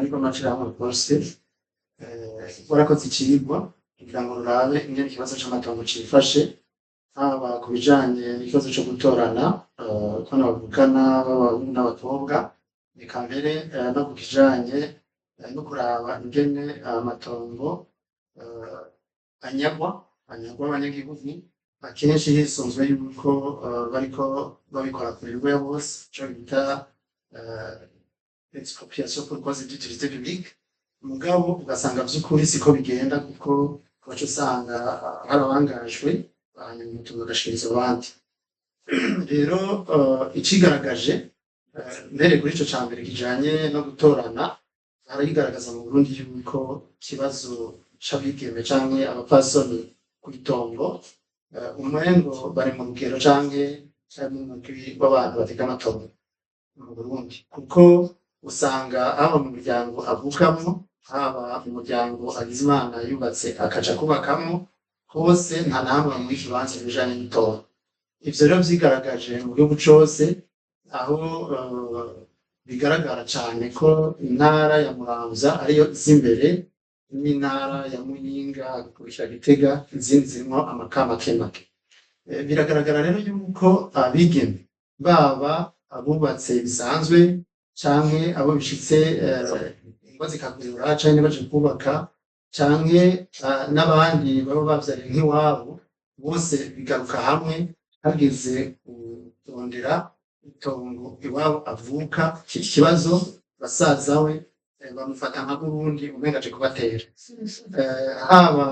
Urunani rw'amashirahamwe bose warakoze icigwa kugira ngo rurabe ingene ikibazo c'amatongo cifashe, haba ku bijanye n'ikibazo co gutorana kw'abana bavukana b'abahungu n'abakobwa, eka mbere no ku kijanye no kuraba ingene amatongo anyagwa abanyagihugu, akenshi hisunzwe yuko bariko babikora ku nyungu ya bose, ico bita expropriation pour cause d'utilité publique. Mugabo ugasanga vy'ukuri siko bigenda, kuko baca usanga hari abangajwe, hanyuma umutungo ugashikirizwa abandi. Rero icigaragaje, mpereye kuri ico ca mbere kijanye no gutorana, harayigaragaza mu Burundi yuko ikibazo c'abigeme canke abapfasoni kw'itongo umengo bari mu rugero canke mu mugwi w'abantu batega amatongo mu Burundi, kuko usanga haba mu muryango avukamwo, haba mu muryango agize Imana yubatse akaja kubakamwo, hose nta na hamwe bamuha ikibanza mu bijanye n'itongo. Ivyo rero vyigaragaje mu gihugu cose, aho bigaragara cane ko intara ya Muramvya ariyo iza imbere, n'intara ya Muyinga, gukurikira Gitega, izindi zirimwo amaka make make. Biragaragara rero yuko abigeme, baba abubatse bisanzwe canke abo bishitse ingo zikagwira canke baje kubaka, canke n'abandi baba bavyariye nk'iwabo, bose bigaruka hamwe hageze kurondera itongo iwabo avuka. Iki kibazo basaza we bamufata nka Burundi umenga aje kubatera, haba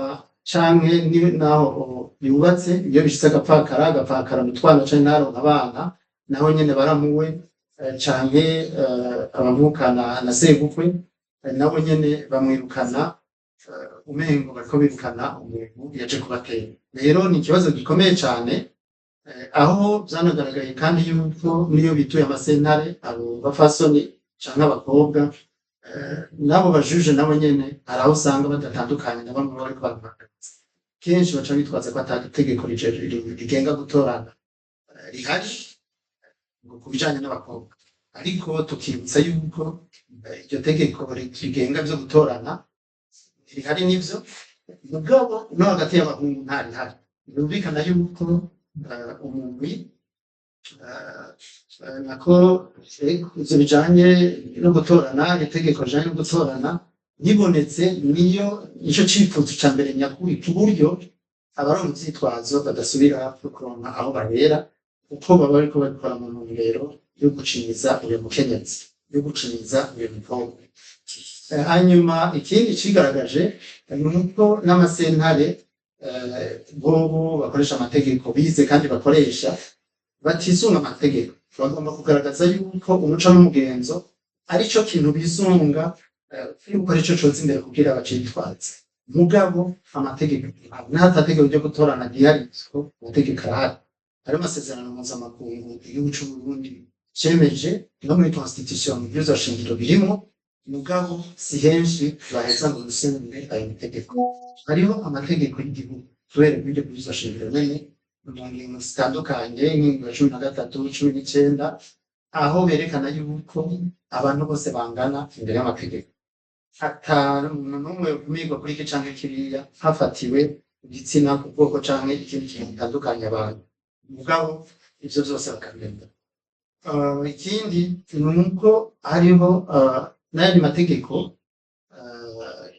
canke naho yubatse, iyo bishitse agapfakara, agapfakara mu twana canke ntaronke abana, naho nyene baramuwe canke abavukana na sebukwe, nabo nyene bamwirukana, umengo bariko birukana umuntu yaje kubatera. Rero ni ikibazo gikomeye cane, aho vyanagaragaye kandi yuko niyo bituye amasentare abo bafasoni canke abakobwa, n'abo bajuje nabo nyene hari aho usanga badatandukanye na bamwe bariko baramuhagaritsa. Kenshi baca bitwaza ko ata tegeko rigenga gutorana rihari ngo ku bijanye n'abakobwa, ariko tukibutsa yuko iryo tegeko rigenga vyo gutorana rihari nivyo, mugabo no hagati y'abahungu ntarihari. Birumvikana yuko umugwi nako ivyo bijanye no gutorana, itegeko rijanye no gutorana ribonetse, niyo nico cifuzo ca mbere nyakuri, ku buryo abaronka ivyitwazo badasubira kuronka aho bahera, kuko baba bariko babikora mu ntumbero yo gucinyiza uyo mukenyezi, yo gucinyiza uyo mukobwa. Hanyuma ikindi cigaragaje ni uko n'amasentare bobo bakoresha amategeko bize kandi bakoresha, batisunga amategeko. Bagomba kugaragaza yuko umuco n'umugenzo arico kintu bisunga, yuko arico coza imbere kugira bacitwaze. Mugabo amategeko, n'atategeko ryo gutorana rihari, ko amategeko arahari, hariho amasezerano mpuzamakungu igihugu c'Uburundi cemeje, no muri constitution, mu bwirizwa shingiro birimwo. Mugabo si henshi baheza ngo bisunge ayo mategeko. Hariho amategeko y'igihugu kubera ibyo bwirizwa shingiro nyene, mu ngingo zitandukanye, nk'ingingo ya 13, 19, aho berekana yuko abantu bose bangana imbere y'amategeko, ata muntu n'umwe ukumirwa kuri iki canke kiriya hafatiwe igitsina, ku bwoko canke ikindi kintu gitandukanya abantu. Mugabo ivyo vyose bakabireka. Ikindi ni uko hariho n'ayandi mategeko,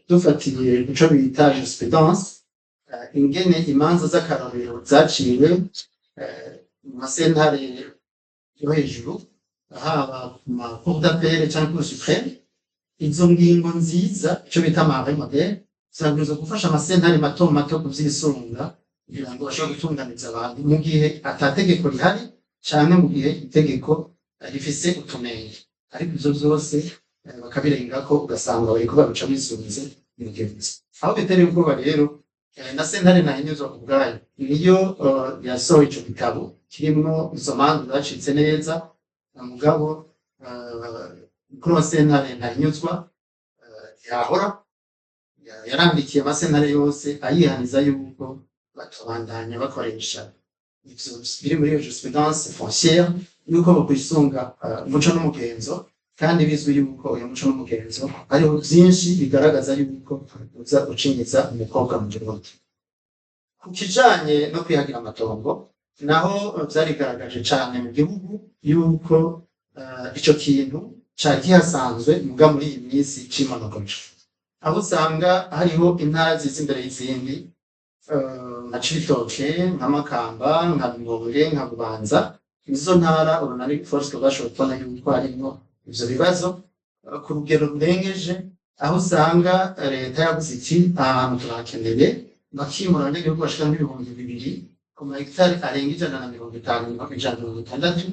dufatiye ico bita jurisprudence, ingene imanza z'akarorero zaciwe mu masentare yo hejuru, haba ku ma cour d'appel canke cour suprême, izo ngingo nziza, ico bita ama arrêt modèle, zirabwirizwa gufasha amasentare mato mato kuvyisunga kugira ngo bashobore gutunganiza abantu mu gihe ata tegeko rihari canke mu gihe itegeko rifise utunenge. Ariko ivyo vyose bakabirengako, ugasanga bariko babica bisunze imigenzo. Aho bitereye ubwoba rero, na sentare ntahinyuzwa ubwayo niyo yasohoye ico gitabo kirimwo izo manza zacitse neza. Mugabo mukuru wa sentare ntahinyuzwa yahora yarandikiye amasentare yose ayihaniza yuko batobandanya bakoresha ivyo biri muri iyo jurisprudence foncière, yuko bokwisunga umuco n'umugenzo. Kandi bizwi yuko uyu muco n'umugenzo hariho vyinshi bigaragaza yuko uza ucinyiza umukobwa mu Burundi. Ku kijanye no kwihagira amatongo naho, vyarigaragaje cane mu gihugu yuko ico kintu cari kihasanzwe, muga muri iyi minsi cimonogoje, aho usanga hariho intara ziza imbere y'izindi, nka Cibitoke, nka Makamba, nka Rumonge, nka Bubanza. Izo ntara urunani Force rwashoboye kubona yuko harimwo ivyo bibazo ku rugero rurengeje, aho usanga leta yavuze iti: "Ahantu turahakeneye", bakimura abanyagihugu bashika nk'ibihumbi 2 ku mahegitari arenga 150, 160.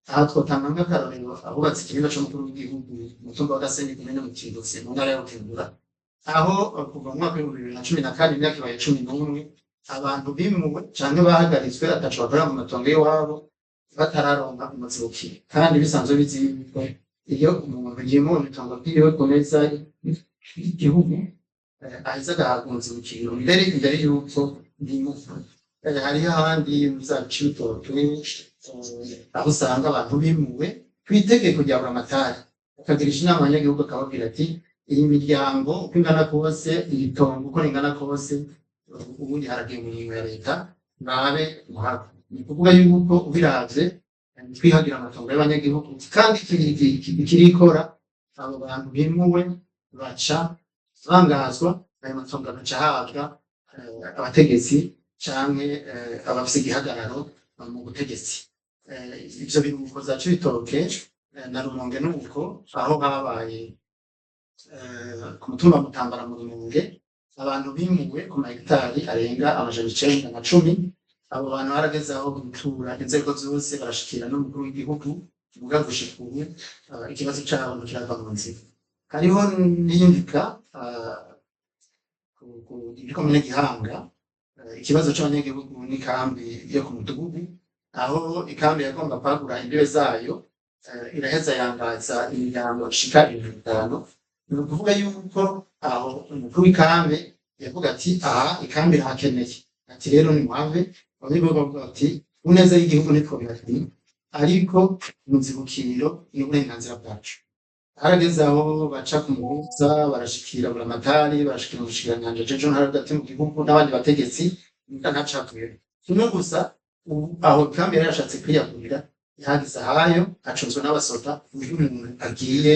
Aha twotanga nk'akarorero ahubatse ikirimba c'umukuru w'igihugu, umutumba wa Gasenyi, komine Mutimbuzi, mu ntara ya Bujumbura, aho kuva mu mwaka w'2014, imyaka ibaye 11, abantu bimuwe canke bahagaritswe ataco bakorera mu matongo y'iwabo, batararonka umuzibukiro. Kandi bisanzwe bizi yuko iyo umuntu yimuwe mw'itongo ryiwe ku neza y'igihugu, aheza agahabwa umuzibukiro mbere imbere yuko bimuka. Hariho ahandi za Cibitoke, aho usanga abantu bimuwe kw'itegeko rya buramatari, akagirisha inama abanyagihugu, akababwira ati: "Iyi miryango uko ingana kose, iri tongo uko ringana kose, ubundi haragiye mu mirimo ya leta, murabe muhave." Ni ukuvuga yuko ubiravye, twihagira amatongo y'abanyagihugu, kandi ikirikora abo bantu bimuwe baca bangazwa, ayo matongo agaca ahabwa abategetsi canke abafise igihagararo mu butegetsi. Ivyo biruhuko za Cibitoke na Rumonge nuko, aho habaye ku mutumba Mutambara mu Rumonge, abantu bimuwe ku mahegitari arenga 910. Abo bantu barageze aho bitura inzego zose, barashikira n'umukuru w'igihugu, muga gushika ubu ikibazo cabo ntikirava mu nzira. Hariho n'iyindi ka komine Gihanga, ikibazo c'abanyagihugu n'ikambi yo ku mudugudu, aho ikambi yagomba kwagura imbibe zayo, iraheza yangaza imiryango ishika 5000. Ni ukuvuga yuko aho umukuru w'ikambi yavuga ati: "Aha ikambi irahakeneye", ati: "Rero nimuhave." Abanyagihugu bavuga bati: "Ku neza y'igihugu ntitwobihakanye, ariko umuzibukiro ni uburenganzira bwacu." Harageze aho baca ku muhuza, barashikira buramatari, barashikira umushikiranganji ajejwe intwaro hagati mu gihugu n'abandi bategetsi, muga ntacavuyeho. Kimwe gusa, ubu aho ikambi yari yashatse kwiyagurira yahagize ahayo, acunzwe n'abasoda, ku buryo umuntu agiye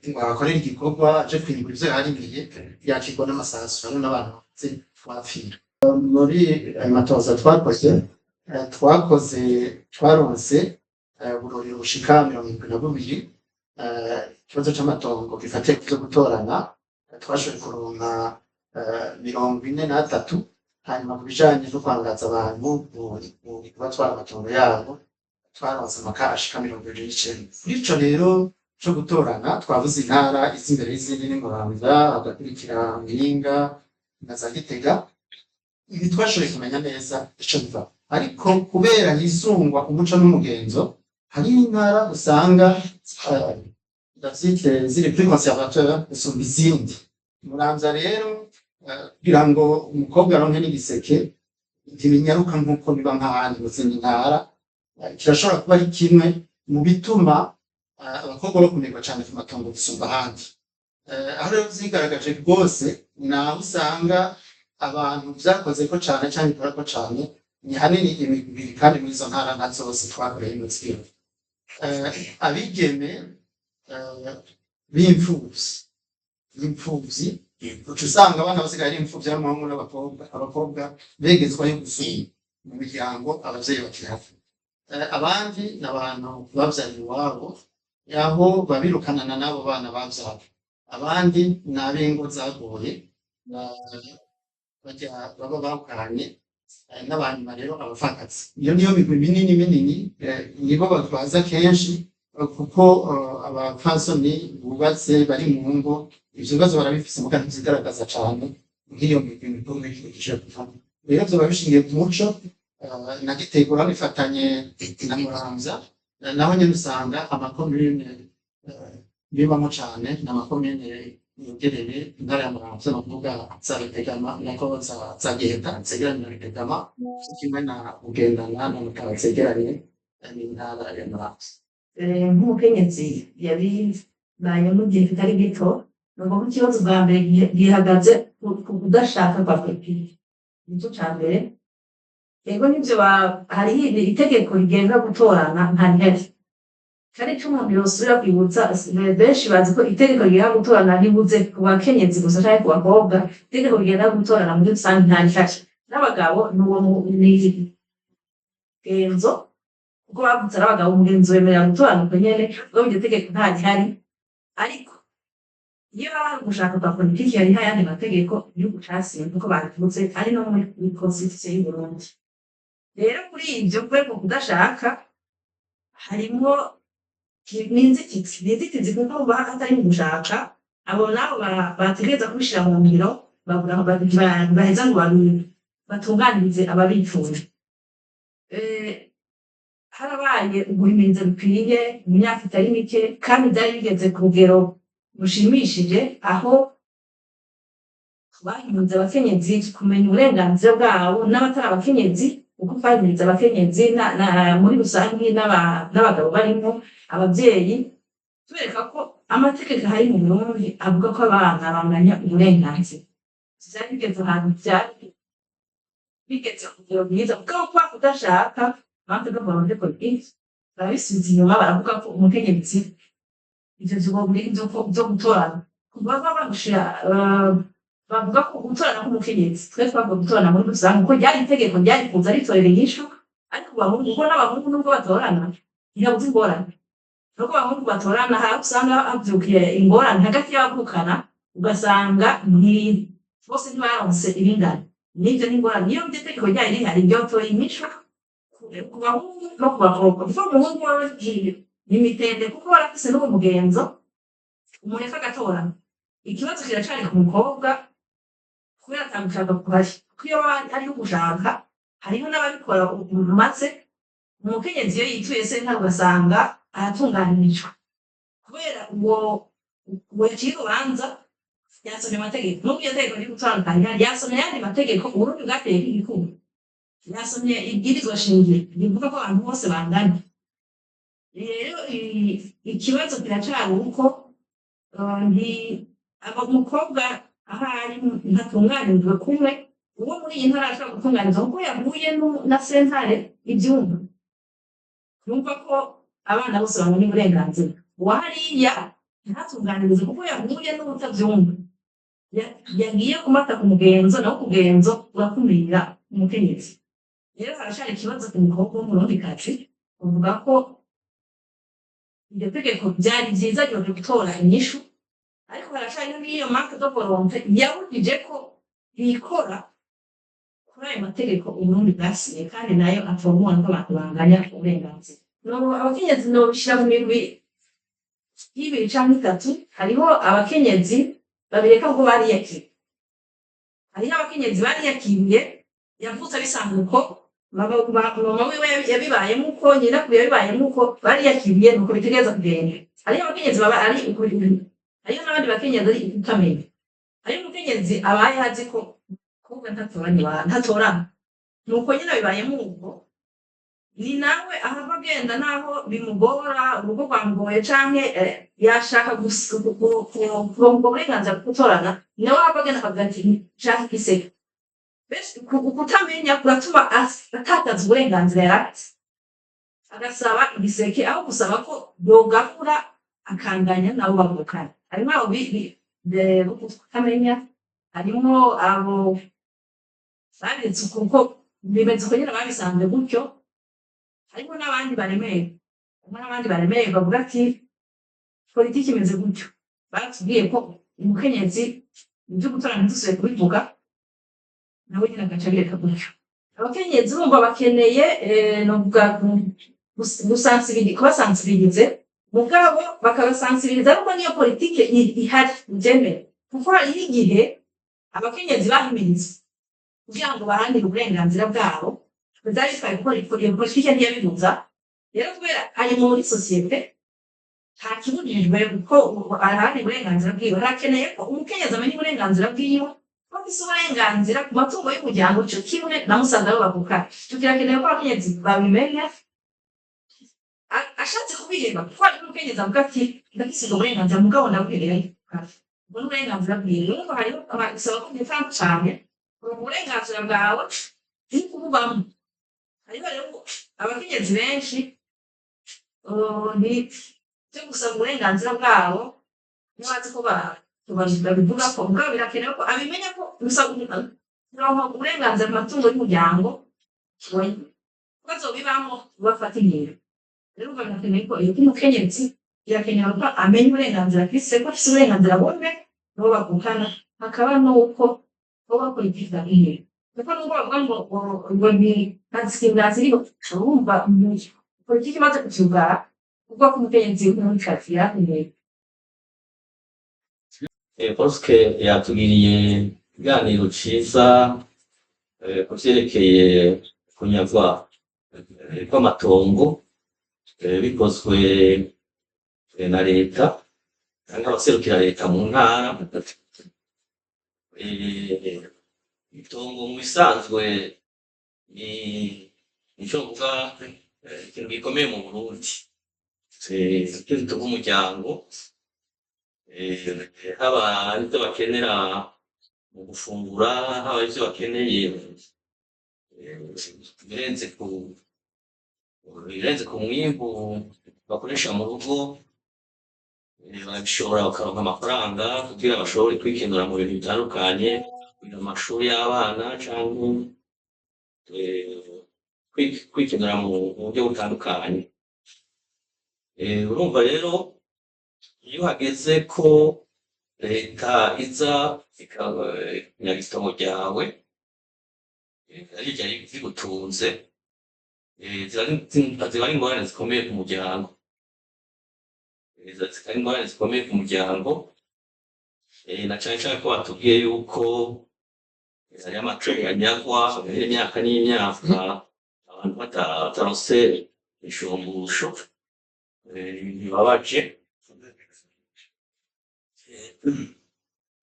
ngo ahakorere igikorwa, aje kwimbura ivyo yaharimiye, yakirwa n'amasasu. Hariho n'abantu bamaze kuhapfira. Muri ayo matohoza twakoze, twaronse uburorero bushika 72. Ikibazo c'amatongo gifatiye kuvyo gutorana, twashoboye kuronka 43. Hanyuma ku bijanye no kwangaza abantu mu kubatwara amatongo yabo, twaronse amaka ashika 29. Kuri ico rero co gutorana, twavuze intara iza imbere y'izindi ni Muramvya, hagakurikira Muyinga na za Gitega. Ntitwashoboye kumenya neza ico biva, ariko kubera hisungwa umuco n'umugenzo, hariho intara usanga ndavyite ziri plus conservateur gusumba izindi. Muramvya rero, kugira ngo umukobwa aronke n'igiseke ntibinyaruka nk'uko biba nk'ahandi mu zindi ntara. Kirashobora kuba ari kimwe mu bituma abakobwa bakumirwa cane ku matongo gusumba ahandi. Aho rero vyigaragaje rwose ni aho usanga abantu vyakozeko cane canke bikorako cane, ni hanini imigwi ibiri, kandi muri izo ntara nka zose twakoreye imiziro. Abigeme b'imfuvyi, uca usanga abana basigaye ari imfuvyi, ari abahungu n'abakobwa, abakobwa begezwayo gusumba mu miryango abavyeyi bakiri hafi. Abandi ni abantu bavyariye iwabo, aho babirukanana n'abo bana bavyaye. Abandi ni ab'ingo zagoye, barya baba bahukanye, n'abanyuma rero abapfakazi. Iyo niyo migwi minini minini, nibo baza kenshi, kuko abapfasoni bubatse bari mu ngo ivyo bibazo barabifise, muga ntivyigaragaza cane nk'iyo migwi mikuru mikuru kuvuga. Rero vyoba bishingiye ku muco. Na Gitega bifatanye na Muramvya, naho nyene usanga amakomune bibamwo cane ni amakomune yegereye intara ya Muramvya, ni ukuvuga za Rutegama, nako za Giheta zegeranye na Rutegama, kimwe na Bugendana na Mutaba zegeranye n'intara ya Muramvya. Nk'umukenyezi yabibayemo igihe kitari gito, ni ukuvuga ikibazo bwa mbere gihagaze ku kudashaka kwa politiki, nicyo ca mbere. Ego, nivyo, hariho itegeko rigenga gutorana nta rihari. Kandi ico umuntu yosubira kwibutsa benshi bazi ko itegeko rigenga gutorana ribuze ku bakenyezi gusa canke ku bakobwa. Itegeko rigenga gutorana muri rusange nta rihari, n'abagabo ni uwo ni genzo, kuko bavutse ari abagabo, umugenzo wemerera gutorana uko nyene. Ubwo iryo tegeko nta rihari, ariko iyo haba hari ugushaka kwa politiki, hariho ayandi mategeko igihugu casinye, kuko babivuze ari no muri constitution y'u Burundi. Rero kuri ivyo, kubera kudashaka harimwo ni inzitizi, kuko buba hatari mu gushaka, abo nabo bategereza kubishira mu ngiro babura aho baheza ngo batunganirize ababipfuye. Harabaye uguhimiriza bikwiye mu myaka itari mike, kandi byari bigeze ku rugero rushimishije, aho bahimiriza abakenyezi kumenya uburenganzira bwabo n'abatari abakenyezi, kuko twahimiriza abakenyezi muri rusange n'abagabo barimo abavyeyi, tubereka ko amategeko ahari mu Burundi avuga ko abana banganya uburenganzira. Vyari bigeze ahantu, vyari bigeze ku rugero rwiza, mugabo kwa kudashaka, manque de volonté politique, barabisubiza inyuma, baravuga ko umukenyezi ivyo vyo gutorana kuva bagushira, bavuga ko gutorana k'umukenyezi, twe twavuga gutorana muri rusange, kuko ryari itegeko ryari kuza ritorera inyishu. Ariko abahungu, kuko n'abahungu nubwo batorana ntihabuze ingorane, nuko abahungu batorana hari aho usanga havyukiye ingorane hagati y'abavukana, ugasanga nti bose ntibaronse ibingana. N'ivyo n'ingorane. Niyo iryo tegeko ryari rihari, ryotoye inyishu ku bahungu no ku bakobwa, kuko umuhungu wewe ni mitende, kuko barafise n'uwo mugenzo umureka agatorana. Ikibazo kiracari ku mukobwa, kubera atagushaka kuhari, kuko iyo hariho ugushaka, hariho n'ababikora. Maze umukenyezi iyo yituye sentare, ugasanga aratunganirijwe, kubera uwo yaciye urubanza yasomye amategeko. Nubwo iyo tegeko riri gutandukanya, yasomye ayandi mategeko Uburundi bwateye igikumu, yasomye ibwirizwa shingiro rivuga ko abantu bose bangana. Rero ikibazo kiracari uko nti aba umukobwa ahari ntatunganirijwe kumwe. Uwo muri iyi ntara ashobora gutunganirizwa kuko yahuye na sentare ivyumva, yumva ko abana bose bangana uburenganzira. Uwa hariya ntatunganirize kuko yahuye n'utavyumva, yagiye kumata ku mugenzo, nawo kugenzo urakumira umukenyezi. Rero haracari ikibazo ku mukobwa w'Umurundikazi. Uvuga ko iryo tegeko vyari vyiza, ryoje gutora inyishu, ariko haracariho n'iyo manque de volonté yabujije ko bikora kuri ayo mategeko Uburundi bwasinye, kandi nayo atomora ko abantu banganya uburenganzira. No abakenyezi nobishira mu migwi y'ibiri canke itatu. Hariho abakenyezi babireka kuko bariyakiriye. Hariho abakenyezi bariyakiriye, yavutse abisanga uko, mama wiwe yabibayemo uko, nyinakuru yabibayemo uko, bariyakiriye nuko bitegereza kugenda. Hariho abakenyezi baba ari ukuri, hariho n'abandi bakenyezi ari ukutamenya. Hariho umukenyezi abaye azi ko kuvuga ntatoranya iwabo, ntatorana, nuko nyine bibayemo uko, ni nawe ahava agenda naho bimugora, urugo rwamugoye canke yashaka kuronka ubwo burenganzira bwo gutorana, nawe ahava agenda akavuga ati nshaka igiseke. Benshi ukutamenya kuratuma atakaza uburenganzira yari afise, agasaba igiseke aho gusaba ko yogabura akanganya nabo bavukana. Harimwo abo kutamenya, harimwo abo babiretse uko bimeze uko nyene, babisanzwe gutyo. Harimo n'abandi baremerwa, harimo n'abandi baremererwa bavuga ati politiki imeze gutyo, baratubwiye ko umukenyezi ibyo gutora ntidusubire kubivuga, nawe nyine agaca abireka gutyo. Abakenyezi urumva bakeneye novuga kubasansibirize, mugabo bakabasansibiriza ariko niyo politike ihari ibyemere, kuko hariho igihe abakenyezi bahimirizwa kugira ngo baharanire uburenganzira bwabo, byari bitwaye gukora iyo politike ntiyabibuza. Rero kubera ari muri sosiyete, nta kibujijwe ko aharanira uburenganzira bwiwe. Harakeneye ko umukenyezi amenya uburenganzira bwiwe, ko afise uburenganzira ku matungo y'umuryango co kimwe na musaza we bavukana. Ico kirakenewe ko abakenyezi babimenya. Ashatse kubiheba, kuko hari n'umukenyezi avuga ati: "Ndafise ubwo burenganzira, mugabo ndabuhereye." Ubwo n'uburenganzira bwiwe. Rero hariho bisaba ko mwitanga cane ubu burenganzira bwawe ni kububamwo. Hariho rero abakenyezi benshi ni byo gusaba uburenganzira bwabo, ntibazi ko babivuga ko, mugabo birakenewe ko abimenya ko gusaba kuronka uburenganzira mu matungo y'umuryango, oya, ko azobibamwo bafata ingingo. Rero urumva birakenewe ko iyo umukenyezi, birakenewe ko amenya uburenganzira afise, ko afise uburenganzira bumwe n'uwo bavukana, hakaba n'uko bo bakurikiza ingingo, kuko nubwo bavuga ngo ni nta discrimination iriho, urumva politiki imaze kuvyugara kuvuga ko umukenyezi w'umurundikazi yarakomeye. Bosque yatugiriye ikiganiro ciza ku vyerekeye kunyagwa kw'amatongo bikozwe na leta canke abaserukira leta mu ntara. Itongo mu bisanzwe ni nico novuga ikintu gikomeye mu Burundi. Nico gitunga umuryango, haba ivyo bakenera mu gufungura, haba ivyo bakeneye ibirenze ku mwimbu bakoresha mu rugo, barabishobora bakaronka amafaranga kugira bashobore kwikenura mu bintu bitandukanye, kuriha amashuri y'abana canke kwikenura mu buryo butandukanye. Urumva rero iyo hageze ko leta iza ikanyaga itongo ryawe, ari ryari rigutunze, ziba ari ingorane zikomeye ku muryango. Ziba ari ingorane zikomeye ku muryango, na cane cane ko batubwiye yuko hariho amatungo anyagwa imyaka n'imyaka abantu bataronse inshumbusho, bibabaje.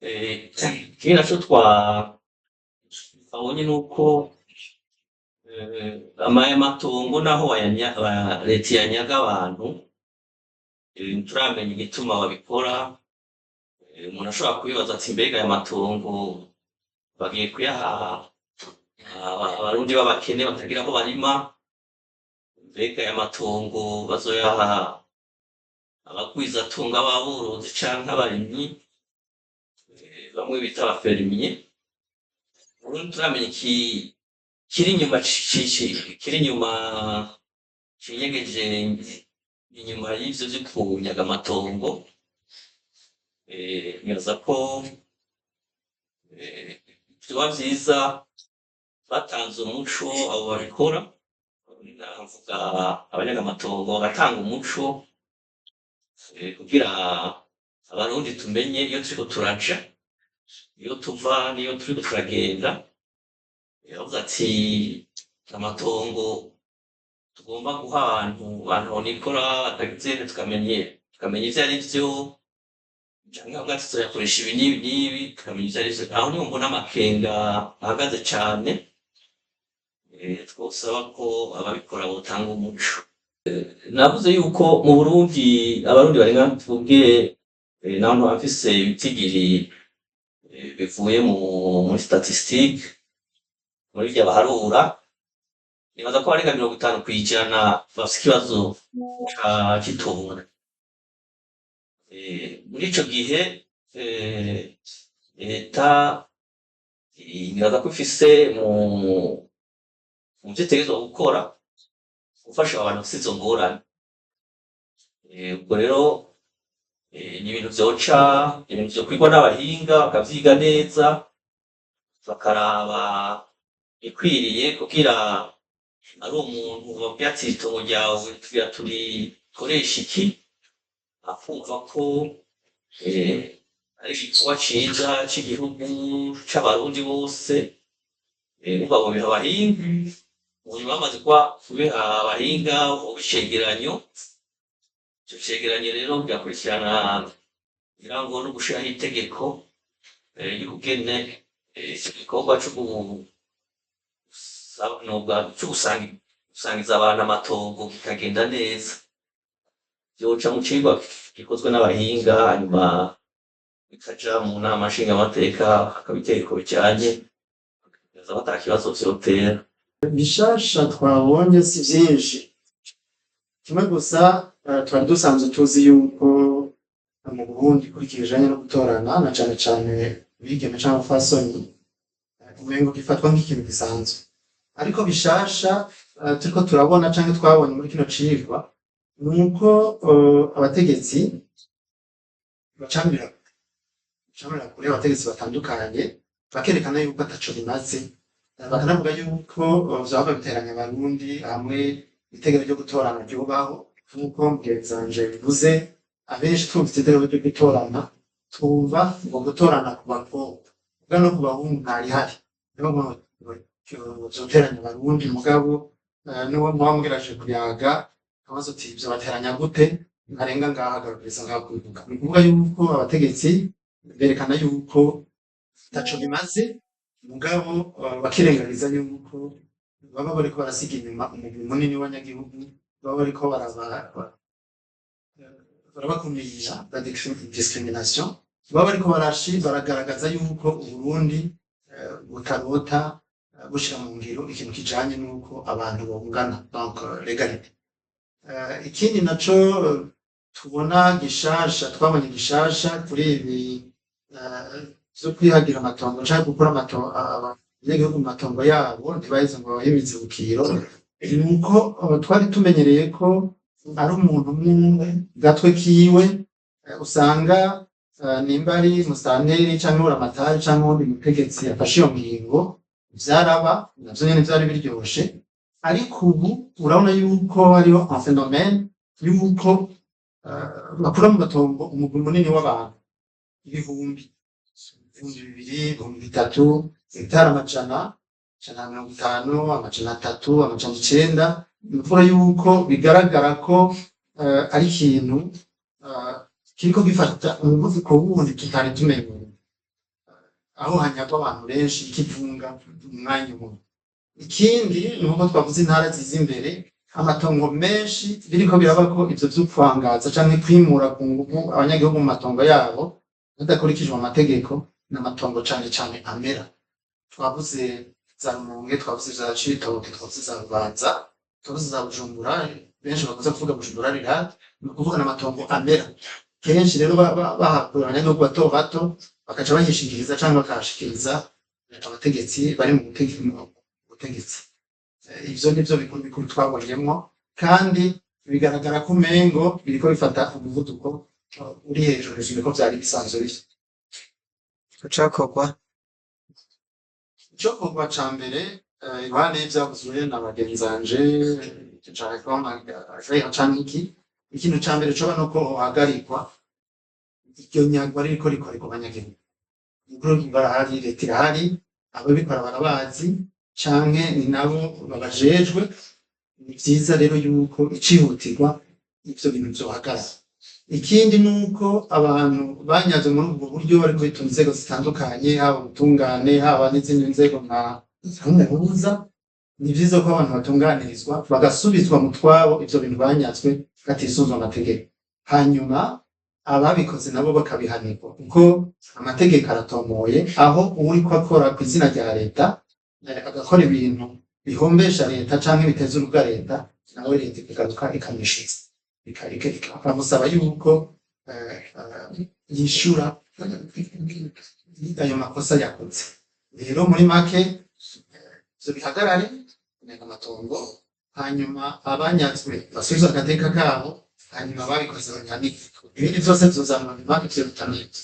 Ikindi naco twabonye nuko aya matongo naho leta yanyaga abantu, ntituramenya igituma babikora. Umuntu ashobora kwibaza ati: "Mbega aya matongo bagiye kuyaha abarundi b'abakene batagira aho barima? Mbega aya matongo bazoyaha abagwizatunga b'aborozi canke abarimyi, bamwe bita aba fermiers?" Ubundi turamenya kiri inyuma kiri inyuma cinyegeje inyuma y'ivyo vyo kunyaga amatongo. Nibaza ko vyoba vyiza batanze umuco abo babikora, ndavuga abanyaga amatongo, bagatanga umuco kugira abarundi tumenye iyo turiko turaja, iyo tuva n'iyo turiko turagenda. Yavuze ati: "Amatongo tugomba guha abantu bantu nikora batagize, tukamenya ivyo ari vyo, canke bavuga ati tuzoyakoresha ibi n'ibi n'ibi, tukamenya ivyo ari vyo." Aho niho mbona amakenga ahagaze cane. Twosaba ko ababikora botanga umuco. Navuze yuko mu Burundi abarundi barenga, tuvuge, naho ntoba mfise ibitigiri bivuye muri statistique, muri birya baharura, nibaza ko barenga 50% bafise ikibazo c'itongo. Muri ico gihe leta nibaza ko ifise mu vyo itegerezwa gukora gufasha abantu bafise izo ngorane. Ubwo rero ni ibintu vyoca, ibintu vyokwigwa n'abahinga, bakavyiga neza, bakaraba ikwiriye kugira ari umuntu babwira ati: "Itongo ryawe tugira turikoreshe iki", akumva ko ari igikorwa ciza c'igihugu c'abarundi bose. Urumva bobiha abahinga, munyuma bamaze kubiha abahinga icegeranyo, ico cegeranyo rero kigakurikirana ngira ngo no gushiraho itegeko ry'ukugene ico gikorwa co gusangiza abantu amatongo kikagenda neza. Vyoca mu cigwa gikozwe n'abahinga, hanyuma bikaja mu nama nshingamateka, hakaba itegeko bijanye, bakaza ata kibazo vyotera. Bishasha twabonye si vyinshi. Kimwe gusa, twari dusanzwe tuzi yuko mu Burundi kuri iki kijanye no gutorana, na cane cane bigeme canke abapfasoni, umengo gifatwa nk'ikintu gisanzwe. Ariko bishasha turiko turabona canke twabonye muri kino cigwa ni uko abategetsi bacamira kure, abategetsi batandukanye bakerekana yuko ataco bimaze. Bakanavuga yuko vyohava biteranya Abarundi hamwe itegeko ryo gutorana ryubaho. Nk'uko mugenzanje bivuze, abenshi twumvise itegeko ryo gutorana twumva ngo gutorana ku bakobwa, muga no ku bahungu ntarihari. Niyo mpamvu vyoteranya Abarundi. Mugabo n'uwo muba mugerageje kuyaga akabazo uti: "Ivyo bateranya gute?" Ntarenga ngaho, agarukiriza ngaho kubivuga. Ni ukuvuga yuko abategetsi berekana yuko ataco bimaze, mugabo bakirengagiza yuko baba bariko barasiga inyuma umugwi munini w'abanyagihugu, baba bariko barabakumira, la discrimination, baba bariko baragaragaza yuko Uburundi butarota bushira mu ngiro ikintu kijanye n'uko abantu bongana, donc l'égalité. Ikindi naco tubona gishasha, twabonye gishasha kuri ibi vyo kwihagira amatongo canke gukura abanyagihugu mu matongo yabo ntibaheze ngo babahe imizibukiro, ni uko twari tumenyereye ko ari umuntu umwe umwe gatwe kiwe, usanga nimba ari musitanteri canke buramatari canke uwundi mutegetsi yafashe iyo ngingo. Vyaraba navyo nyene vyari biryoshe, ariko ubu urabona yuko hariho un phénomène yuko bakura mu matongo umugwi munini w'abantu, ibihumbi, 2000, 3000, hegitari amajana, 150, 300, 900. Ni ukuvuga yuko bigaragara ko ari ikintu kiriko gifata umuvuduko wundi tutari tumenyereye, aho hanyagwa abantu benshi ikivunga mu mwanya umwe. Ikindi ni uko twavuze intara ziza imbere, amatongo menshi biriko biraba ko ivyo vyo kwangaza canke kwimura ku nguvu abanyagihugu mu matongo yabo hadakurikijwe amategeko, n'amatongo cane cane amera. Twavuze za Rumonge, twavuze za Cibitoke, twavuze za Bubanza, twavuze za Bujumbura, benshi bakunze kuvuga Bujumbura rural. Ni ukuvuga n'amatongo amera. Kenshi rero bahakura abanyagihugu bato bato, bakaca bahishikiriza canke bakahashikiriza abategetsi bari mu butegetsi. Ivyo nivyo bikuru bikuru twabonyemwo, kandi bigaragara ko umengo biriko bifata umuvuduko uri hejuru hejuru ko vyari bisanzwe biri. Icokorwa? Icokorwa ca mbere, iruhande y'ivyavuzwe na bagenzanje ca réforme agraire canke iki, ikintu ca mbere coba nuko hohagarikwa iryo nyagwa ririko rikorerwa abanyagihugu. Umukuru w'igihugu arahari, leta irahari, ababikora barabazi canke ni nabo babajejwe. Ni vyiza rero yuko icihutirwa ivyo bintu vyohagarara. Ikindi ni uko abantu banyaze muri ubwo buryo bariko bitura inzego zitandukanye, haba ubutungane, haba n'izindi nzego nka nk'umuhuza. Ni vyiza ko abantu batunganirizwa bagasubizwa mu twabo ivyo bintu banyazwe hatisunzwe amategeko, hanyuma ababikoze nabo bakabihanirwa, kuko amategeko aratomoye aho uwuriko akora kw'izina rya leta agakora ibintu bihombesha leta canke biteza urubuga leta, nawe leta ikagaruka ikamwishuza, ikamusaba yuko yishura ayo makosa yakoze. Rero muri make, ivyo bihagarare, kunyaga amatongo, hanyuma abanyazwe basubizwe agateka kabo, hanyuma ababikoze babihanirwe. Ibindi vyose vyozanwa nyuma, ivyo bitameze.